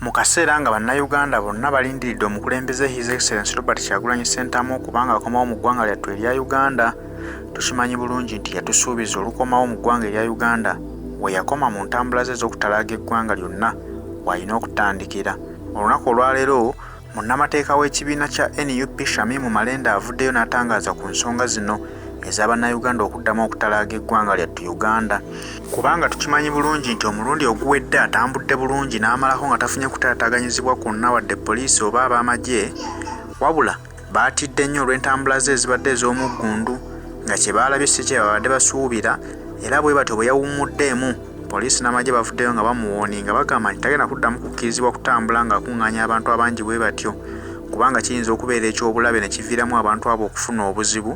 Mu kaseera nga Bannayuganda bonna balindiridde omukulembeze His Excellency Robert Kyagulanyi Ssentamu okuba nga akomawo mu ggwanga lyattu erya Uganda, tukimanyi bulungi nti yatusuubiza olukomawo mu ggwanga erya Uganda we yakoma mu ntambula ze ez'okutalaaga eggwanga lyonna w'alina okutandikira. Olunaku olwaleero Munnamateeka w'ekibiina kya nup Shamim Malende avuddeyo n'atangaaza ku nsonga zino eza Bannayuganda okuddamu okutalaaga eggwanga lyattu Uganda kubanga tukimanyi bulungi nti omulundi oguwedde atambudde bulungi n'amalako nga tafunye kutaataaganyizibwa kwonna wadde poliisi oba ab'amagye wabula baatidde nnyo olw'entambula ze ezibadde ez'omuggundu nga kye baalabye si kye babadde basuubira era bwe batyo bwe yawummuddeemu Poliisi n'amagye bavuddeyo nga bamuwooninga bagamba nti tagenda kuddamu kukkirizibwa kutambula ng'akungaanya abantu abangi bwe batyo kubanga kiyinza okubeera eky'obulabe ne kiviiramu abantu abo okufuna obuzibu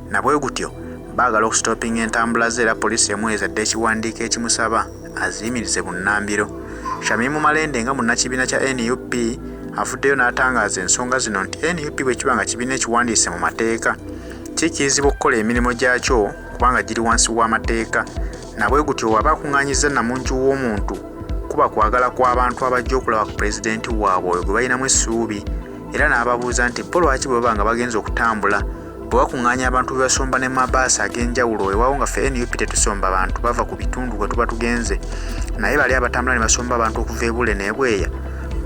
na bwe gutyo baagala okusitopinga entambula ze era poliisi emuweereza dda ekiwandiiko ekimusaba aziyimirize bunnambiro. Shamim Malende nga munnakibiina kya nup avuddeyo n'atangaaza ensonga zino nti nup bwe kiba nga kibiina ekiwandiise mu mateeka kikkirizibwa okukola emirimu gyakyo kubanga giri wansi w'amateeka Na bwe gutyo bw'aba akuŋŋaanyizza nnamungi w'omuntu, kuba kwagala kw'abantu abajja okulaba ku pulezidenti waabwe oyo gwe balinamu essuubi era n'ababuuza nti bo lwaki bwe baba nga bagenze okutambula bwe bakuŋŋaanya abantu be basomba ne mabaasi ag'enjawulo weewaawo nga ffe nup tetusomba bantu bava ku bitundu kwe tuba tugenze naye bali abatambula ne basomba abantu okuva e Bule n'e Bweya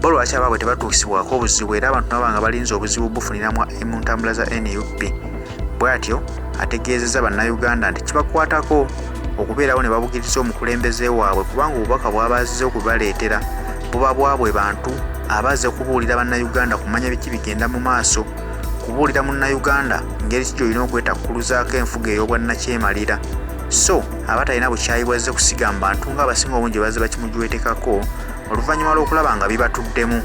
bo lwaki abaabwe tebatuusibwako obuzibu era abantu nabo nga balinze obuzibu bufunira mu ntambula za nup Bw'atyo ategeezezza Bannayuganda nti kibakwatako okubeerawo ne babugiriza omukulembeze waabwe kubanga obubaka bw'aba azze okubaleetera buba bwabwe bantu aba azze kubuulira Bannayuganda kumanya biki bigenda mu maaso, kubuulira Munnayuganda ngeri ki gy'olina okwetakkuluzaako enfuga ey'obwannakyemalira so aba talina bukyayi bw'azze kusiga mu bantu ng'abasinga obungi bwe bazze bakimujwetekako oluvannyuma lw'okulaba nga bibatuddemu.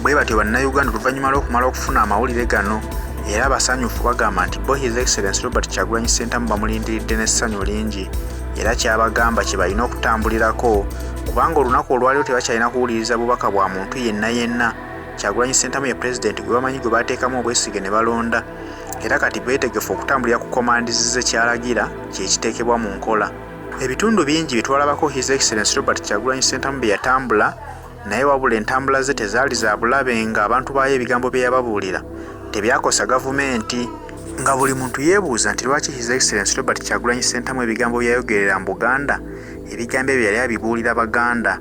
Bwe batyo Bannayuganda oluvannyuma lw'okumala okufuna amawulire gano era abasanyufu bagamba nti bo His Excellency Robert Kyagulanyi Ssentamu bamulindiridde n'essanyu lingi era ky'abagamba kye balina okutambulirako kubanga olunaku olwaleero tebakyalina kuwuliriza bubaka bwa muntu yenna yenna. Kyagulanyi Ssentamu ye pulezidenti gwe bamanyi gwe baateekamu obwesige ne balonda era kati beetegefu okutambulira ku komandizi ze ky'alagira kye kiteekebwa mu nkola. Ebitundu bingi bye twalabako His Excellency Robert Kyagulanyi Ssentamu bye yatambula Naye wabula entambula ze tezaali za bulabe nga abantu baayo ebigambo bye yababuulira tebyakosa gavumenti. Nga buli muntu yeebuuza nti lwaki His Excellency Robert Kyagulanyi Ssentamu ebigambo bye yayogerera mu Buganda, ebigambo ebyo yali abibuulira Baganda,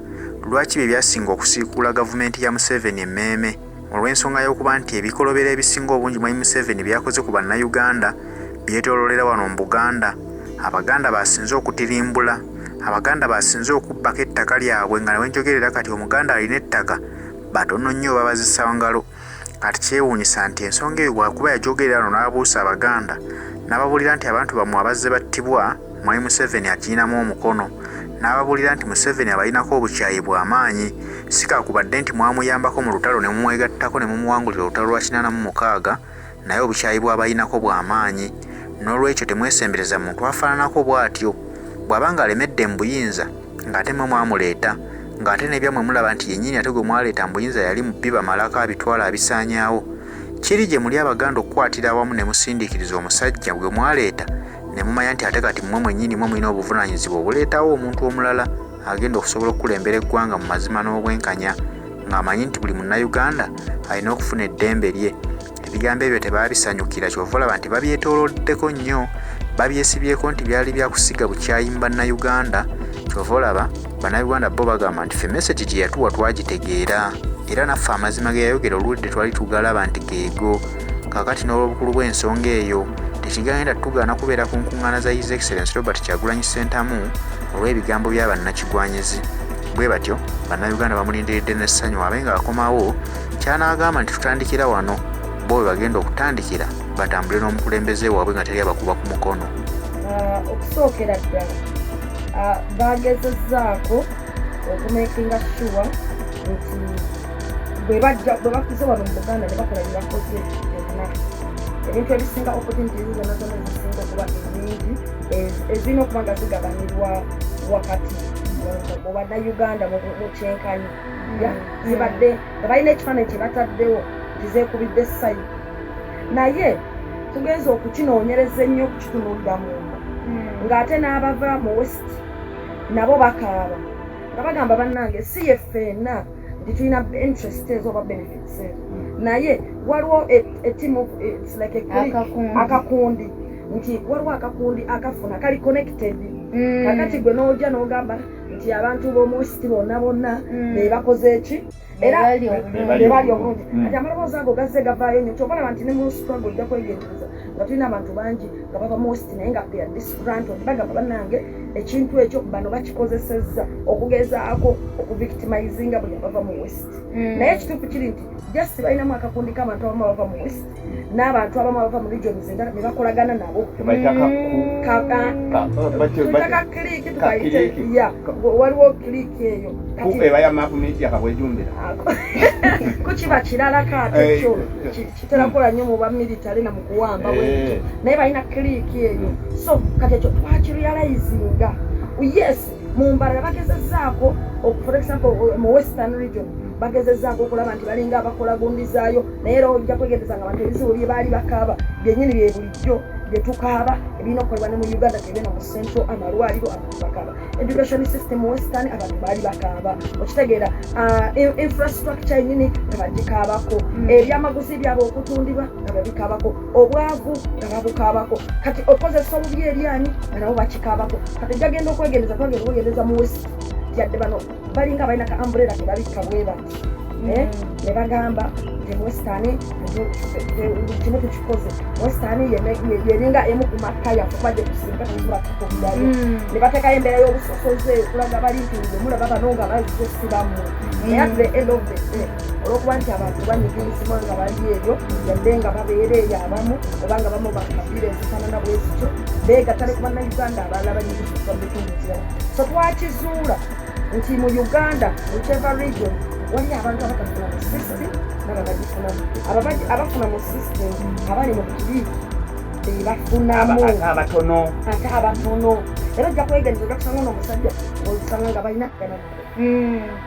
lwaki bye byasinga okusiikuula gavumenti ya Museveni emmeeme olw'ensonga y'okuba nti ebikolobero ebisinga obungi Mwami Museveni by'akoze ku Bannayuganda byetooloolera wano mu Buganda. Abaganda b'asinze okutirimbula. Abaganda b'asinze okubbako ettaka lyabwe nga wenjogerera kati Omuganda alina ettaka batono nnyo babazisa ngalo. Kati kyewuunyisa nti ensonga eyo bw'akuba yagyogerera wano n'abuusa Abaganda n'ababuulira nti abantu bammwe abazze battibwa Mwami Museveni akirinamu omukono n'ababuulira nti Museveni abalinako obukyayi bwa maanyi si kaakubadde nti mwamuyambako mu lutalo ne mumwegattako ne mumuwangulira olutalo lwa 86 naye obukyayi bw'abalinako bwa maanyi. Noolwekyo temwesembereza muntu afaananako bw'atyo. Bw'aba ng'alemedde mu buyinza ng'ate mmwe mwamuleeta, ng'ate n'ebyammwe mulaba nti yennyini ate gwe mwaleeta mu buyinza yali mubbi bamalako abitwala abisaanyaawo, kiri gye muli Abaganda okukwatira awamu ne musindiikiriza omusajja gwe mwaleeta ne mumanya nti ate kati mmwe mwennyini mmwe mulina obuvunaanyizibwa obuleetawo omuntu omulala agenda okusobola okukulembera eggwanga mu mazima n'obwenkanya ng'amanyi nti buli Munnayuganda alina okufuna eddembe lye. Ebigambo ebyo tebaabisanyukira ky'ova olaba nti babyetooloddeko nnyo, babyesibyeko nti byali bya kusiga bukyayi mu Bannayuganda. Ky'ova olaba Bannayuganda bo bagamba nti ffe mesegi gye yatuwa twagitegeera era naffe amazima ge yayogera oluwedde twali tugalaba nti geego. Kaakati n'olw'obukulu bw'ensonga eyo tekigenda tugaana kubeera ku nkuŋŋaana za His Excellency Robert Kyagulanyi Ssentamu olw'ebigambo bya bannakigwanyizi. Bwe batyo Bannayuganda bamulindiridde n'essanyu abe ng'akomawo ky'anaagamba nti tutandikira wano bo we bagenda okutandikira batambule n'omukulembeze waabwe nga teri abakuba ku mukono. Okusookera ddala bagezezzaako okumakinga sure nti bwe bajja bwe bakuze wano mu Buganda ne bakola bye bakoze byonna ebintu ebisinga opportunities zonna zonna ezisinga okuba enyingi ezirina okuba nga zigabanirwa wakati mu bannayuganda mu kyenkanyi zibadde nga balina ekifaananyi kye bataddewo nti zeekubidde sayi naye tugenza okukinoonyereza ennyo okukitunuulira munda ng'ate n'abava mu west nabo bakaaba nga bagamba bannange si ye ffenna. Nti tulina interest ezo oba benefits ezo, naye waliwo a team of, it's like a clique, Akakundi. Akakundi, nti waliwo akakundi akafuna kali connected. Kakati gwe n'ojja n'ogamba nti abantu b'omu West bonna bonna be bakoze eki era bali obulungi. be bali obulungi. Kati amaloboozi ago gazze gavaayo nnyo. Kyova olaba nti ne mu struggle ojja kwegendereza nga tulina abantu bangi nga bava mu West, naye nga they are disgruntled. Bagamba, "Bannange, ekintu ekyo bano bakikozesezza okugezaako okuvictimizinga buli abava mu West." Naye ekituufu kiri nti just balinamu akakundi k'abantu abamu abava mu West n'abantu abamu abava mu regions endala ne bakolagana nabo. Tebayita kaku Tuyita ka clique, tukayite. Ka clique. Ya, waliwo clique eyo. Ku eba ya mapu media kabwejumbira. Kukiba kiralako ate kyo kitera kukola nnyo mu bamilitary na mu kuwamba bwe bityo. Naye balina clique eyo. So kati ekyo twakirealizinga, yes, mu Mbarara bagezezzaako for example, mu Western Region bagezezzaako okulaba nti balinga abakola gundizaayo, naye era ojja kwegendeza nga abantu ebizibu bye baali bakaaba byennyini bye bulijjo bye tukaaba ebirina okukolebwa ne mu Uganda tebena mu Central. Amalwaliro, abantu bakaaba. Education system, Western abantu baali bakaaba. Okitegeera? Infrastructure yennyini nga bagikaabako, ebyamaguzi byabwe okutundibwa nga babikaabako, obwavu nga babukaabako. Kati okozesa obubi eryanyi nga nabo bakikaabako. Kati ojjagenda okwegendeza, twagenda okwegendeza mu West, yadde bano balinga balina ka umbrella ke babikka bwe bati. Eh, ne bagamba nti mu Western kimu tukikoze. Western yeringa emu ku makka yaffe, kuba gye tusinga tusobola tukubirayo. Ne bateekayo embeera y'obusosoze okulaga bali nti bwe mulaba bano nga bazze si bammwe. Naye at the end of the day, olwokuba nti abantu banyigirizibwa nga bali eyo, yadde nga babeera eyo abamu oba nga bamu bakabira ezifaanana bwe zityo, beegatta ne ku Bannayuganda abalala banyigirizibwa mu bitundu kirala. So twakizuula nti mu Uganda, whichever region, waliyo abantu abatafuna mu system nabo bagifunamu. Abafuna mu system, abali mu clique, bebafunamu. Ate abatono. Ate abatono. Era ojja kwegendereza, ojja kusanga ono omusajja osanga nga balina gana,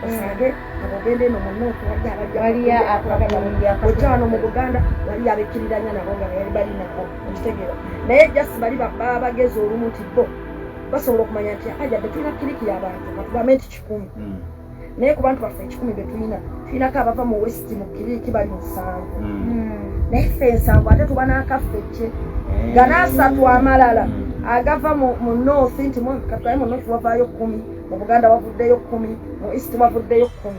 osange nga bwogenda eno mu North waliyo abajja Waliyo akakundi. Ojja wano mu Buganda waliyo abekkiriranya nabo nga bali bali nabo. Okitegeera? Naye just bali baba bagezi olumu nti bo basobola okumanya nti ajadde tulina clique y'abantu katugambe nti 100, naye ku bantu baffe 100 be tulina, tulinako abava mu West mu clique bali 70. Naye ffe 70 ate tuba n'akaffe kye nga n'asatu amalala agava mu North, nti katugabe mu North wavaayo 10, mu Buganda wavuddeyo 10, mu East wavuddeyo 10.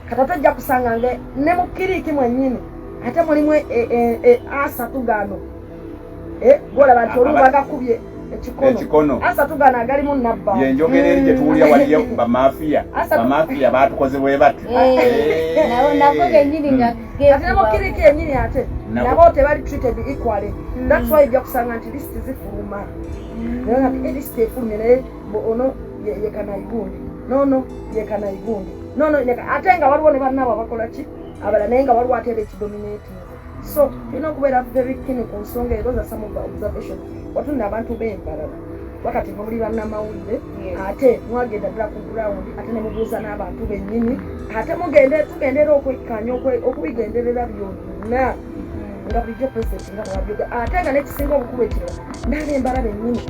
Kati ate ojja kusanga nga ne mu clique mwennyini ate mulimu asatu gano. Gwolaba nti olumu bagakubye ekikono. Ekikono. Asatu gano agalimu nabba. Yenjogera eri gye tuwulira, waliyo bamafiya. Bamafiya batukoze bwe bati. Nabo nako kennyini nga Ate ne mu clique yennyini ate nabo tebali treated equally. That's why ojja kusanga nti list zifuluma, naye nga nti list efulumye, naye ono yekanaigundi, nono yekanaigundi, nono ate nga waliwo ne bannaabo abakola ki abalala, naye nga waliwo ate era ekidominatinze. So tulina okubeera very keen ku nsonga eyo. Those are some of the observation watunna abantu b'Embarara. Wakati mwe muli bannamawulire, ate mwagenda ddala ku ground, ate ne mubuuza n'abantu bennyini, ate mugende tugendera okwekkaanya okubigenderera byonna nga bulijjo President nga bwabyoga. Ate nga n'ekisinga obukulu ekirala, n'ab'Embarara bennyini,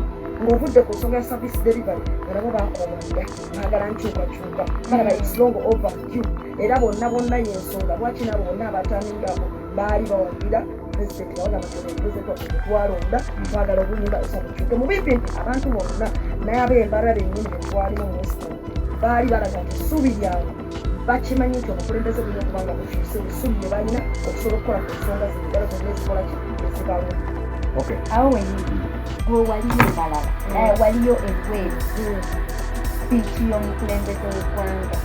ng'ovudde ku nsonga ya service delivery, nga nabo bakoowa dda, baagala nkyukakyuka, balaba it's long overdue. Era bonna bonna yensonga lwaki nabo bonna abataningako baali bawagira President, bagamba nti ono President waffe tetwalonda, twagala obuyimba osa bukyuke. Mu bimpimpi abantu bonna n'ab'Embarara bennyini betwalimu mu Western baali balaga nti essuubi lyabwe, bakimanyi nti obukulembeze bulina okuba nga bukyuse, essuubi lye balina okusobola okukola ku nsonga zino zonna ezikola ki ezibaluma. Awo wenyini gwe waliyo Embarara, waliyo ebweru, speech y'omukulembeze w'eggwanga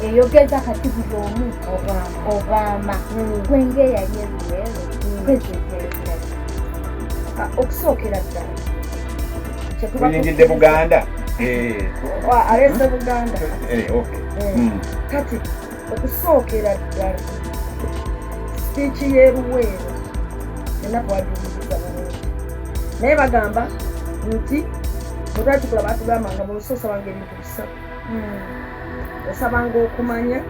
eyogeza kati buli omu Obama, gwe ng'eyali ebweru, President yayogera? Okusookera ddala kyetuba Tuyingidde Buganda. Aleese Buganda. Okay. Kati okusookera ddala, speech y'eruweero fenna twagiwuliriza bulungi, naye bagamba nti bwe twali tukula batugamba nga mu nsi osabanga ebintu bisatu. Osabanga okumanya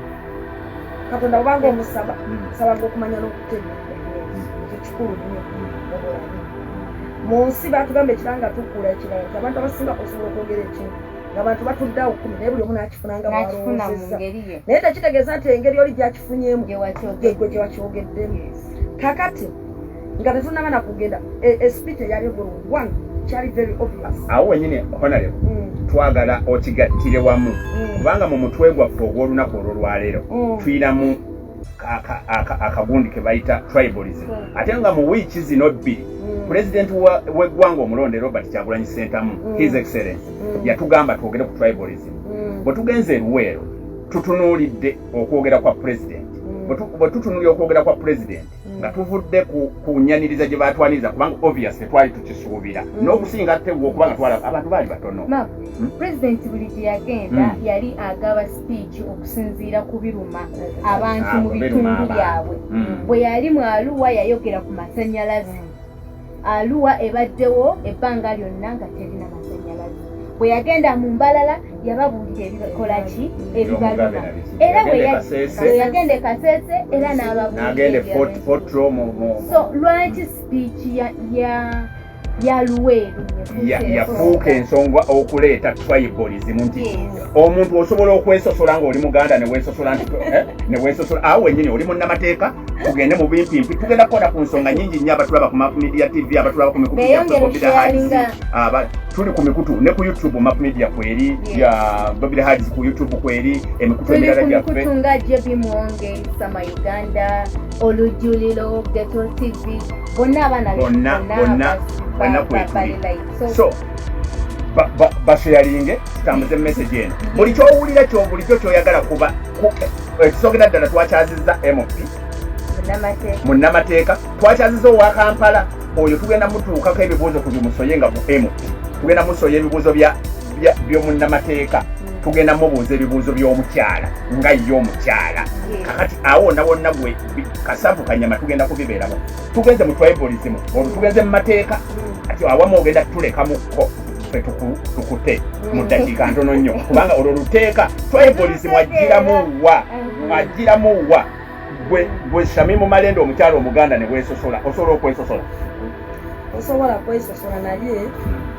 Katonda, obanga omusaba, osabanga okumanya n'okutegeera. Ekyo kikulu nnyo mu bulamu mu nsi. Batugamba ekirala nga tukula, ekirala nti abantu abasinga osobola okwogera ekintu Ng'abantu batudde awo 10, naye buli omu n'akifuna nga N'akifuna mu bw'alowoozezza. ngeri ye. Naye tekitegeeza nti engeri oli gy'akifunyeemu Gye wakyogedde. Gwe gye wakyogeddemu. Kakati nga tetunnaba na kugenda, espeech eyali egulu one kyali very obvious. Awo wenyini, honorable, twagala okigattire wamu, kubanga mu mutwe gwaffe ogw'olunaku olwolwaleero tuyinamu akagundi ke bayita tribalism, ate nga mu wiiki zino 2 pulezidenti w'eggwanga omulonde Robert Kyagulanyi Sentamu, His Excellence, yatugamba twogere ku tribalism. Bwe tugenze eruweero, tutunuulidde okwogera kwa pulezidenti. Bwe tutunuulira okwogera kwa pulezidenti nga tuvudde ku nyaniriza gye batwaniriza, kubanga obvious tetwali tukisuubira n'okusinga teggwa, okubanga twalaba abantu baali batono. Mark, pulezidenti buli gye yagenda yali agaba speech okusinziira ku biruma abantu mu Biruma bitundu abantu. byabwe. Bwe yali mu Aluwa, yayogera ku masannyalaze. Aluwa ebaddewo ebbanga lyonna nga terina masannyalaze. Bwe yagenda mu Mbalala, yababuulira ebikola ki, ebibaluma. Ebyomugabe na biki. Era bwe Yagenda e Kasese. Bwe yagenda e Kasese, era n'ababuulira n'agenda e Fort mu So lwaki speech ya Luweero yafuuka ensonga okuleeta tribalism, nti omuntu osobola okwesosola ng'oli Muganda neweesosola nti neweesosola awo wennyini oli munnamateeka? Tugende mu bimpimpi, tugenda kukola ku nsonga nyingi nnyo. Abatulaba ku Map Media TV, abatulaba ku mikutu gyaffe, Beeyongere Bobby Hardz, okusharinga. Tuli ku mikutu ne ku YouTube, Map Media kweri, ya Bobby Hardz ku YouTube kweri, emikutu Tuli emirala ku gyaffe. mikutu nga JB Muwonge, Sama Uganda, Olujuliro, Geto TV, bonna abaana. Bonna, bonna, bonna kwetuli. Bali live. So basharinge, tutambuze message eno. Buli kyowulira kyo bulijjo kyoyagala kuba ekisookera ddala, twakyaziza MP, Munnamateeka. Munnamateeka twakyaziza owa Kampala oyo, tugenda mutuukako ebibuuzo tubimusoye nga mu MP. Tugenda musoya ebibuuzo by'omunnamateeka, tugenda mubuuza ebibuuzo by'omukyala nga ye omukyala. Kakati awo wonna wonna gwe kasavu kanyama tugenda kubibeeramu. Tugenze mu tribalism, olwo tugenze mu mateeka. Ati awamu ogenda tulekamukko ffe tukute mu ddakiika ntono nnyo, kubanga olwo luteeka tribalism agiramu wa, agiramu wa? Gwe Shamimu Malende, omukyala Omuganda, ne weesosola, osobola okwesosola? Osobola kwesosola, naye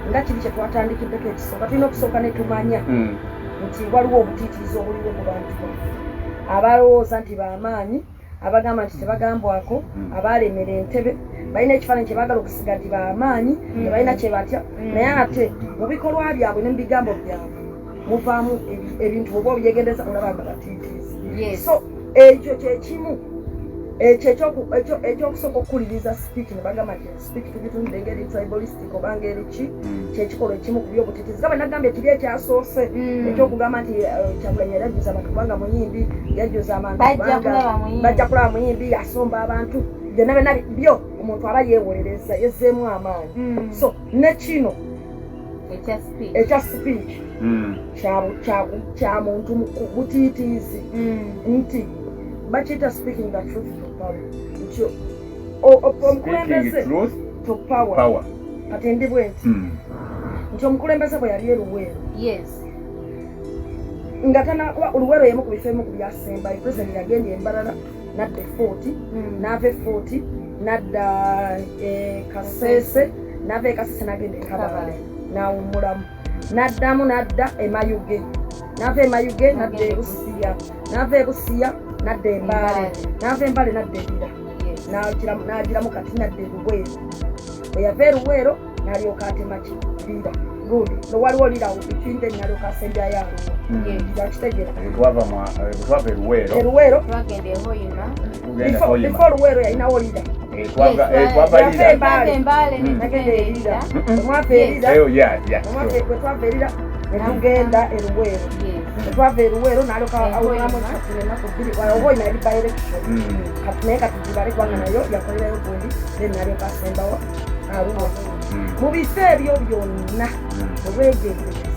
nga kiri kye twatandikiddeko ekisooka, tulina okusooka ne tumanya nti waliwo obutiitirizi obuliwo mu bantu baffe abalowooza nti bamaanyi, abagamba nti tebagambwako, abalemera entebe, balina ekifaananyi kye baagala okusiga nti bamaanyi, tebalina kye batya, naye ate mu bikolwa byabwe ne mu bigambo byabwe muvaamu ebintu oba obyegendeza olaba nga batiitirizi. So ekyo kyekimu, ekyo ekyokusooka okukuliriza speech ne bagamba nti speech tugitunudde engeri tribalistic oba ngeri ki, kyekikolwa ekimu ku byobutitizi. Nga bwe nagambye kiri ekyasoose, ekyokugamba nti Kyagulanyi yali ajjuza abantu kubanga muyimbi, yajjuza abantu Bajja kubanga kulaba muyimbi. Bajja kulaba muyimbi, yasomba abantu, byonna byonna byo omuntu aba yeewolereza yezzeemu amaanyi. So ne kino Ekya speech. Ekya speech kya muntu butiitiizi, nti bakiyita speaking the truth to power, nti omukulembeze Speaking truth to power. Power. Kati ndi bwe nti nti omukulembeze bwe yali eruweero nga tana, kuba Oluweero yemu ku bifo ebimu ku byasembayo president yagenda. Embalala, nadda e Fort, n'ava e Fort nadda e Kasese, n'ava e Kasese n'agenda e Kabale n'awummulamu, n'addamu n'adda e Mayuge, n'ava e Mayuge n'adda e Busiya, n'ava e Busiya n'adda e Mbaale, n'ava e Mbaale n'adda e Lira, n'agiramu kati n'adda e Luweero. Bwe yava e Luweero n'alyoka atema ki Lira gundi nowaliwo Lira between then n'alyoka asembyayo Aluwa. Yakitegeera? Twava eruweero. Eruweero. Twagenda ehoyima. Tugenda Hoima. Before Luweero yalinawo Lira. Twava Yava Lira. Embaale. Embaale. Nagenda erira. Mm-mm. Bwe mwava erira, Oh, yeah, sure. bwe twava erira ne tugenda eruweero. Bwe twava eruweero n'alyoka awuliramu kati ennaku 2 Hoima yali by election. Kati naye kati gibale, kubanga nayo yakolerayo gundi, then n'alyoka asembawo Aruwa. Mu bifo ebyo byonna, obwegendereza,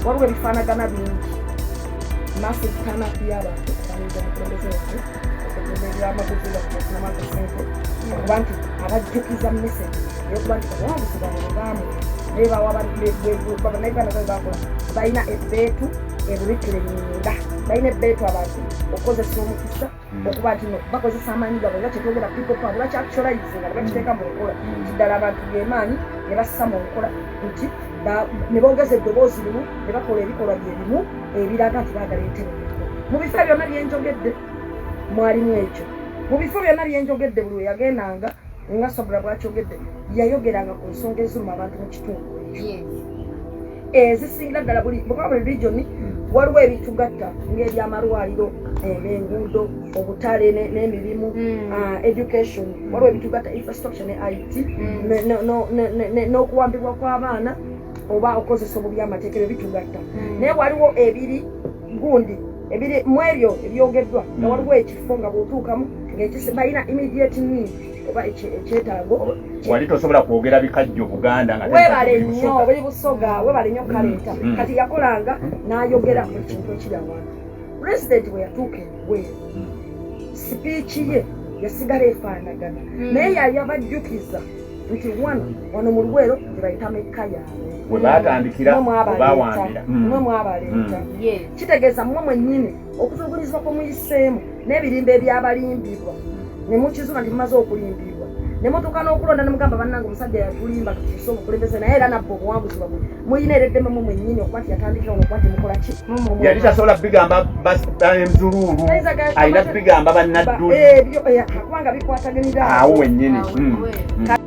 waliwo ebifaanagana bingi, massive turn-up y'abantu okwaniriza omukulembeze waffe, okutunda ebyamaguzi nga tubafunamu akasente, okuba nti abajjukiza message eyokuba nti obuwanguzi bwabwe bwebaamu bannayuganda bwe bakola, balina ebbeetu ebureclaiminga, balina ebbeetu abantu okukozesa omukisa okuba nti no bakozesa amaanyi gaabwe, nga kyetwogera people power, ne bakyactualize nga ne bakiteeka mu nkola, nti ddala abantu gemaanyi ne bassa mu nkola nti Ne boogeza eddoboozi limu, ne bakola ebikolwa bye bimu ebiraga nti baagala entebenkevu. Mu bifo byonna byenjogedde mwalimu ekyo. Mu bifo byonna byenjogedde, buli we yagendanga, nga Sabula bwakyogedde, yayogeranga ku nsonga eziruma abantu mu kitundu ekyo ezisingira ddala. Buli kuba buli region waliwo ebitugatta ng'ebyamalwaliro, enguudo, obutale n'emirimu, education. Waliwo ebitugatta, infrastructure ne IT, n'okuwambibwa kw'abaana oba okukozesa obubi amateeka, ebyo bitugatta. Naye waliwo ebiri gundi ebiri mu ebyo ebyogeddwa nga waliwo ekifo nga bw'otuukamu ng'ekisi balina immediate need oba ekyetaago. Wali tosobola kwogera bikajjo Buganda nga webale buli nnyo. Busoga. Buli Busoga, webale nnyo kaleeta. Kati yakolanga n'ayogera buli kintu ekiri awantu. Pulezidenti bwe yatuuka ebweru, speech ye yasigala efaanagana, naye yali abajjukiza nti wano wano mu Luweero gye bayita Mekka yaabwe. We baatandikira, Mmwe we mwabaleeta. bawambira. Mmwe mwabaleeta. Kitegeeza mmwe mwennyini okutulugunyizibwa kwe muyiseemu n'ebirimbo ebyabalimbibwa ne mukizuula nti mumaze okulimbibwa, ne mutuuka n'okulonda ne mugamba, "Bannange, omusajja yatulimba, tukyuse obukulembeze," naye era nabba obuwanguzi bwamwe. Muyina era eddembe mwe mwennyini okuba nti yatandikira wano, okuba nti mukola ki? Yali tasobola bigamba bemzuluulu, alina bigamba bannadduli. Ebyo kubanga bikwataganira awo wennyini. Awo, Luweero.